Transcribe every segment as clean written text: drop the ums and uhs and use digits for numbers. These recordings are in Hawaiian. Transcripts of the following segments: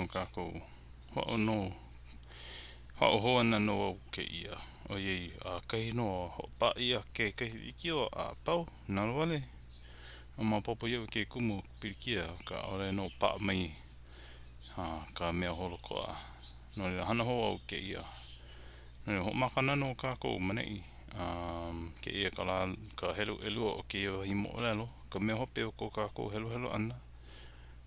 nō kākou. Hoʻāʻo nō, hoʻāʻo hou ana nō au kēia, ʻoiai ʻakahi nō a hoʻopā ʻia kekahi wikiō a pau, nalowale. A maopopo iaʻu ke kumu o ka pilikia, akā ʻaʻole nō paʻa mai ka mea holokoʻa. No laila, hana hou au kēia. No laila, hoʻomaka ana nō kākou ma neʻi. Kēia ka lā, ka helu ʻelua o kēia wahi moʻolelo, ka mea hope o ko kākou heluhelu ʻana.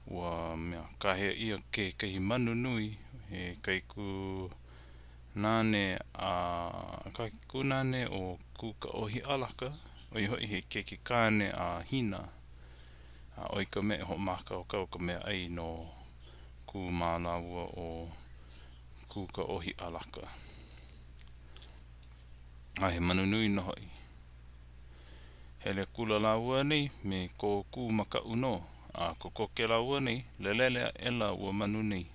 Ua mea kāhea ʻia kekahi manu nui he kaikunāne a kaikunāne o Kūkaʻōhiʻalaka, ʻo ia hoʻi he keiki kāne a Hina. A ʻo ia ka mea e hoʻomākaukau ka meaʻai no Kū mā lāua ʻo Kūkaʻōhiʻalaka. A he manu nui nō hoʻi. Hele akula lāua nei me ko Kū makaʻu nō, a kokoke lāua nei, lelele aʻela ua manu nei.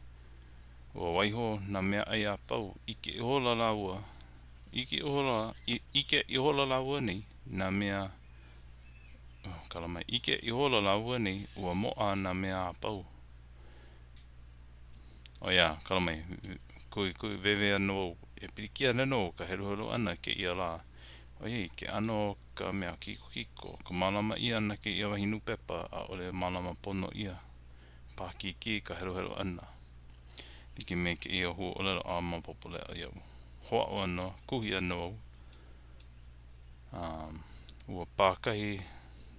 Ua waiho nā meaʻai a pau, ʻike ihola lāua, ʻike ihola, ʻike ihola lāua nei nā mea, oh, kala mai, ʻike ihola lāua nei ua moʻa nā mea a pau. ʻO ia, kala mai, kuhikuhi wēwē ana wau, e pilikia ana nō ka heluhelu ʻana kēia lā, ʻoiai ke ʻano o ka mea kikokiko, ka mālama ʻia ʻana kēia wahi nūpepa, ʻaʻole mālama pono ʻia. Paʻakikī ka heluhelu ʻana. Like me kēia huaʻōlelo a maopopo leʻa iaʻu. Hoʻāʻo ana, kuhi ana wau, um, ua pākahi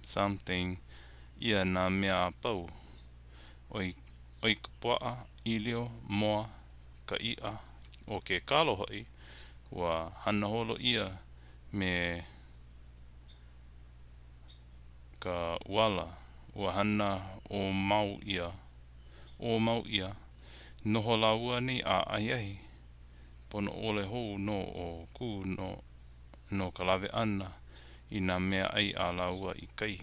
something ʻia nā mea a pau. ʻoi, ʻoi ka puaʻa, ʻīlio, moa, ka iʻa, ʻo ke kalo hoʻi, ua hana holo ʻia me ka ʻuala, ua hana ʻōmau ʻia, ʻōmau ʻia. Noho lāua nei a ahiahi, pono ʻole hou nō ʻo Kū no, no ka lawe ʻana i nā meaʻai a lāua i kai.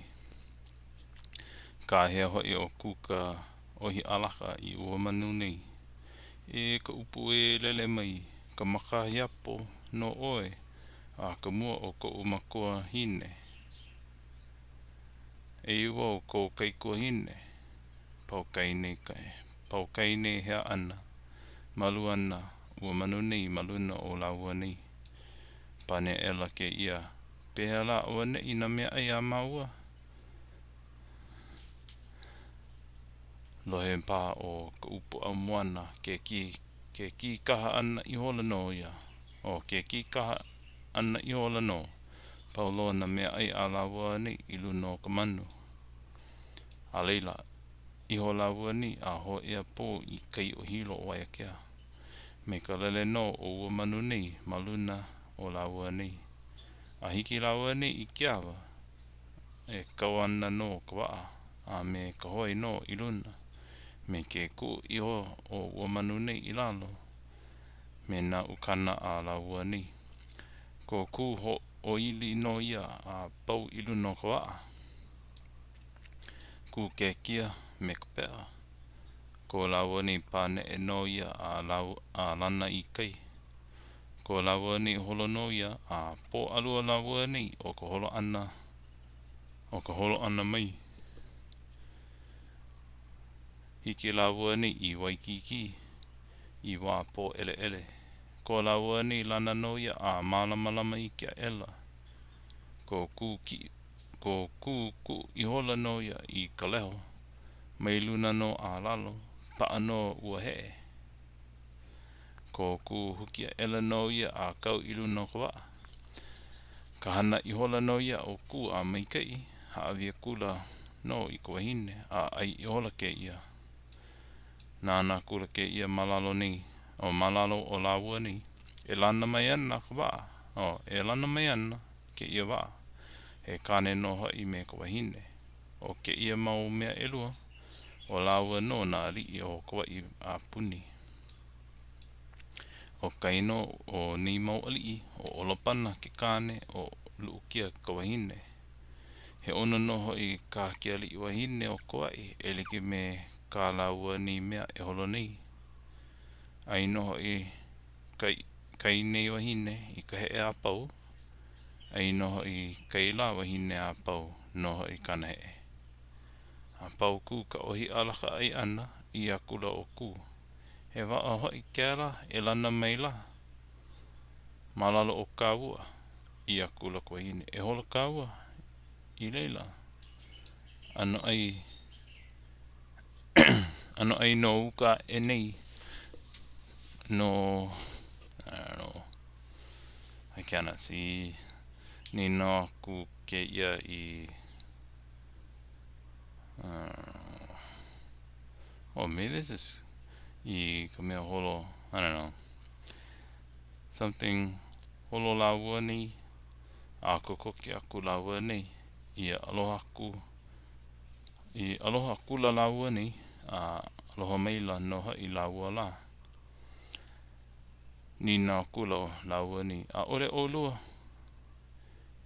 Kāhea hoʻi ʻo Kūkaʻōhiʻalaka i ua manu nei. E ka ʻupu ē lele mai, ka makahiapo nō ʻoe a ka mua o koʻu makuahine. Eia wau kou kaikuahine. Pau kai nei, pau kai nei hea ʻana, malu ana ua manu nei ma luna o lāua nei. Pane aʻela kēia, Pehea lā auaneʻi nā meaʻai a māua? Lohe paha ʻo Kaʻupuʻamoana ke kī, ke kīkaha ʻana ihola nō ia. ʻO ke kīkaha ʻana ihola nō, pau loa nā meaʻai a lāua nei i luna o ka manu. A laila, iho lāua nei a hōʻea pū i kai o Hilo o Waiākea. Me ka lele nō o ua manu nei ma luna o lāua nei. A hiki lāua nei i ke awa, e kau ana nō ka waʻa a me ka hoi nō i luna, me ke kuʻu iho o ua manu nei i lalo, me nā ukana a lāua nei. Ko Kū hoʻoili nō ia a pau i luna o ka waʻa. Kū ke kia me ka peʻa. Ko lāua nei paneʻe nō ia a, a lana i kai. Ko lāua nei holo nō ia a pō ʻalua lāua nei o ka holo ʻana o ka holo ʻana mai. Hiki lāua nei i Waikīkī i wā pōʻeleʻele. Ko lāua nei lana nō ia a mālamalama iki aʻela. Ko Kū kiʻi, ko Kū kuʻu ihola nō ia i ka leho, mai luna nō a lalo, paʻa nō ua heʻe. Ko Kū huki aʻela nō ia a kau i luna o ka waʻa. Ka hana ihola nō ia o Kū a maikaʻi, hāʻawi akula nō i ka wahine, a ʻai ihola kēia. Nānā akula kēia ma lalo nei, o ma lalo o lāua nei, e lana mai ana ka waʻa, o e lana mai ana kēia waʻa, he kāne nō hoʻi me ka wahine. ʻO kēia mau mea ʻelua, ʻo lāua nō nā aliʻi o Kauaʻi a puni. ʻO ka inoa o nei mau aliʻi, ʻo ʻOlopana ke kāne, ʻo Luʻukia ka wahine. He ʻono nō hoʻi kā ke aliʻi wahine o Kauaʻi e like me kā lāua nei mea e holo nei. ʻAi nō hoʻi kai nei wahine i ka heʻe a pau, ʻai nō hoʻi kai lā wahine a pau nō hoʻi kāna heʻe. A pau Kūkaʻōhiʻalaka ʻai ʻana, ʻī akula ʻo Kū. He waʻa hoʻi kēlā e lana maila ma lalo o kāua. ʻĪ akula ka wahine, E holo kāua i laila. ʻAnoʻai ʻanoʻai no uka aʻe nei no I don't know. I cannot see. Nīnau aku kēia i uh, oh, maybe this is i ka mea holo, I don't know. Something holo lāua nei a kokoke aku lāua nei i aloha aku i aloha akula lāua nei a aloha maila nō hoʻi lāua lā. Nīnau akula lāua nei, ʻAʻole ʻolua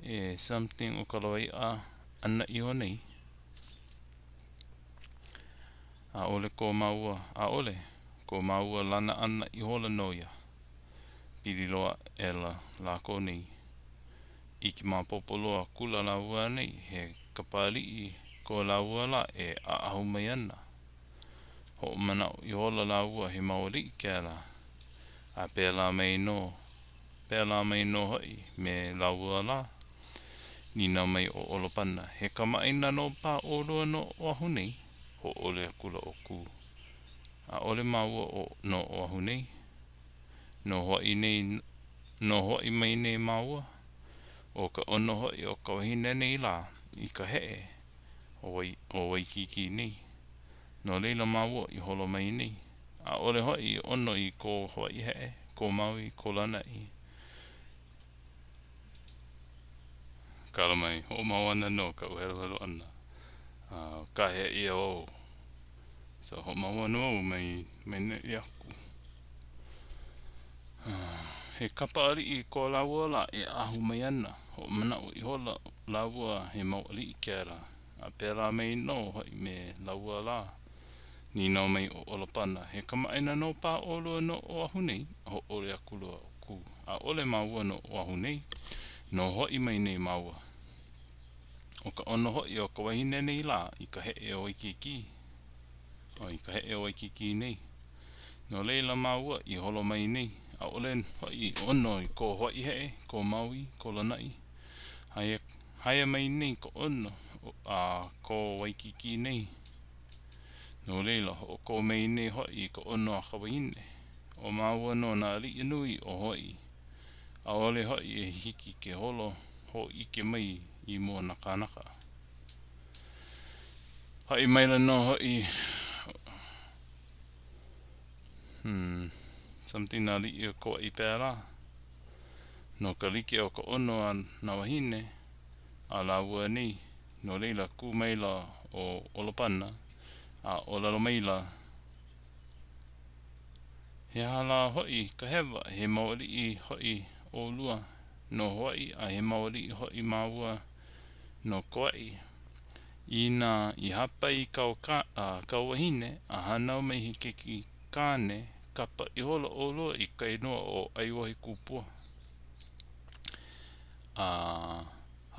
e something o ka lawaiʻa ʻana iho nei? ʻAʻole ko māua, ʻaʻole ko māua lana ʻana ihola nō ia. Pili loa aʻela lākou nei. ʻIke maopopo loa akula lāua nei, he kapa aliʻi ko lāua lā e ʻaʻahu mai ana. Hoʻomanaʻo ihola lāua he mau aliʻi kēlā, a pēlā mai nō, pēlā mai nō hoʻi me lāua lā. Nīnau mai ʻo ʻOlopana, He kamaʻāina nō paha ʻolua no Oʻahu nei? Hōʻole akula ʻo Kū, ʻAʻole māua o no Oʻahu nei. No Hawaiʻi nei, no Hawaiʻi mai nei māua. ʻO ka ʻono hoʻi o ka wahine nei lā i ka heʻe o o Waikīkī nei. No laila māua i holo mai nei. ʻAʻole hoʻi i ʻono i ko Hawaiʻi heʻe, ko Maui, ko Lānaʻi. Kala mai, hoʻomau ana nō kaʻu heluhelu ʻana. A kāhea ʻia wau. So hoʻomau ana wau mai mai neʻi aku. He kapa aliʻi ko lāua lā e ʻaʻahu mai ana. Hoʻomanaʻo ihola lāua he mau aliʻi kēlā, a pēlā mai nō hoʻi me lāua lā. Nīnau mai ʻo ʻOlopana, He kamaʻāina nō paha ʻolua no Oʻahu nei? Hōʻole akula ʻo Kū, ʻAʻole māua no Oʻahu nei. No Hawaiʻi mai nei māua. ʻO ka ʻono hoʻi o ka wahine nei lā i ka heʻe o Waikīkī, ʻo i ka heʻe o Waikīkī nei. No laila māua i holo mai nei, ʻaʻole hoʻi i ʻono i ko Hawaiʻi heʻe, ko Maui, ko Lānaʻi. Aia, aia mai nei ka ʻono a ko Waikīkī nei. No laila, hoʻokō mai nei hoʻi i ka ʻono a ka wahine. ʻO māua nō nā aliʻi nui o Hawaiʻi. ʻAʻole hoʻi e hiki ke holo hōʻike mai i mua o nā kānaka. Haʻi maila nō hoʻi hmm, something nā aliʻi o Kauaʻi pēlā. No ka like o ka ʻono a nā wāhine a lāua nei, no laila kū maila ʻo ʻOlopana a ʻōlelo maila, He aha lā hoʻi ka hewa, he mau aliʻi hoʻi ʻolua no Hawaiʻi a he mau aliʻi hoʻi māua no Kauaʻi. Inā i hāpai kāu kāu wahine a hānau mai he keiki kāne, kapa ihola ʻolua i ka inoa ʻo ʻAiwahikupua. A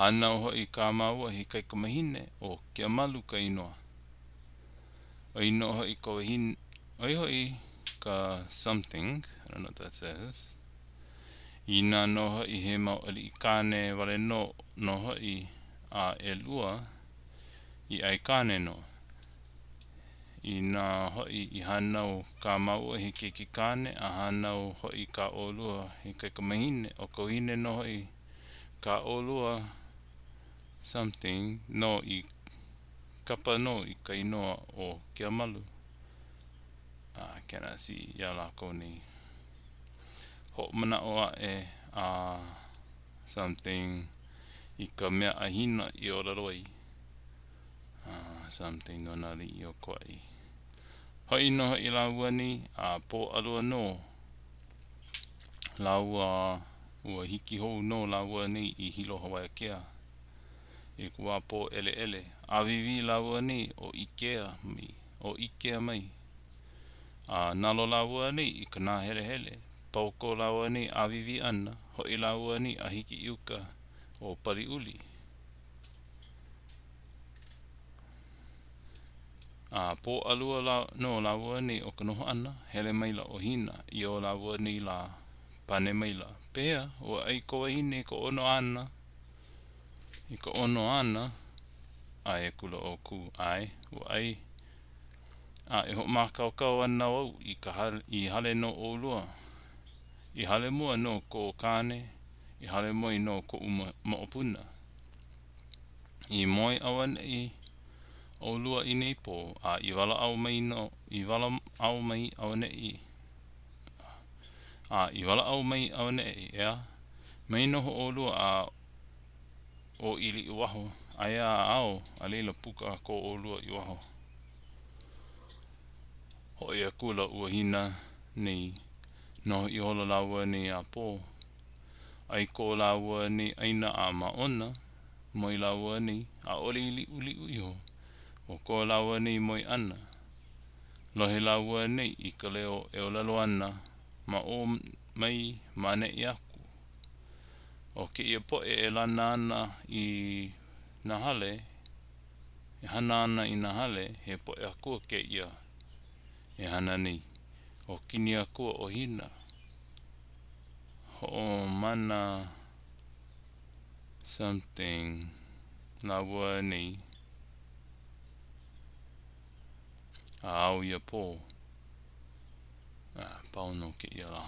hānau hoʻi kā māua he kaikamahine, ʻo Keamalu ka inoa. ʻO ia nō hoʻi ka wahine, ʻo ia hoʻi ka something, I don't know what that says. Inā nō hoʻi he mau aliʻi kāne wale nō nō hoʻi a ʻelua i aikāne nō. Inā hoʻi i hānau kā māua he keiki kāne a hānau hoʻi kā ʻolua he kaikamahine, ʻo ka wahine nō hoʻi kā ʻolua something nō i kapa nō i ka inoa ʻo Keamalu. I cannot see iā lākou nei. Hoʻomanaʻo aʻe a something i ka mea a Hina i ʻōlelo ai. Something no nā aliʻi o Kauaʻi. Hoʻi nō hoʻi lāua nei a pō ʻalua nō lāua ua hiki hou nō lāua nei i Hilo Waiakea i ka wā pōʻeleʻele. ʻĀwīwī lāua nei o ʻikea mai, o ʻikea mai. A nalo lāua nei i ka nāhelehele. Pau ko lāua nei ʻāwīwī ʻana, hoʻi lāua nei a hiki i uka o Paliuli. A pō ʻalua lā nō lāua nei o ka noho ʻana, hele maila ʻo Hina i o lāua nei lā, pane maila, Pehea, ua ʻai ka wahine i ka ʻono āna? I ka ʻono āna? ʻAe akula ʻo Kū, ʻAe, ua ʻai. A e hoʻomākaukau ana au i ka hale, i hale no ʻolua. I hale mua no kō kāne, i hale moe no koʻu moʻopuna. I moe auaneʻi ʻolua i nei pō, a i walaʻau mai no, i walaʻau mai auaneʻi, a i walaʻau mai auaneʻi, ʻeā? Mai noho ʻolua a ʻōʻili i waho, aia a ao, a laila puka ko ʻolua i waho. Hoʻi akula ua Hina nei, noho ihola lāua nei a pō. ʻAi ko lāua nei ʻaina a māʻona, moe lāua nei, ʻaʻole i liʻuliʻu iho o ko lāua nei moe ʻana. Lohe lāua nei i ka leo e ʻōlelo ana ma ʻō mai ma ʻaneʻi aku. ʻO kēia poʻe e lana ana i nā hale, e hana ana i nā hale, he poʻe akua kēia e hana nei. ʻO kini akua ʻo Hina. Hoʻomana something lāua nei a ao ia pō. A pau nō kēia lā.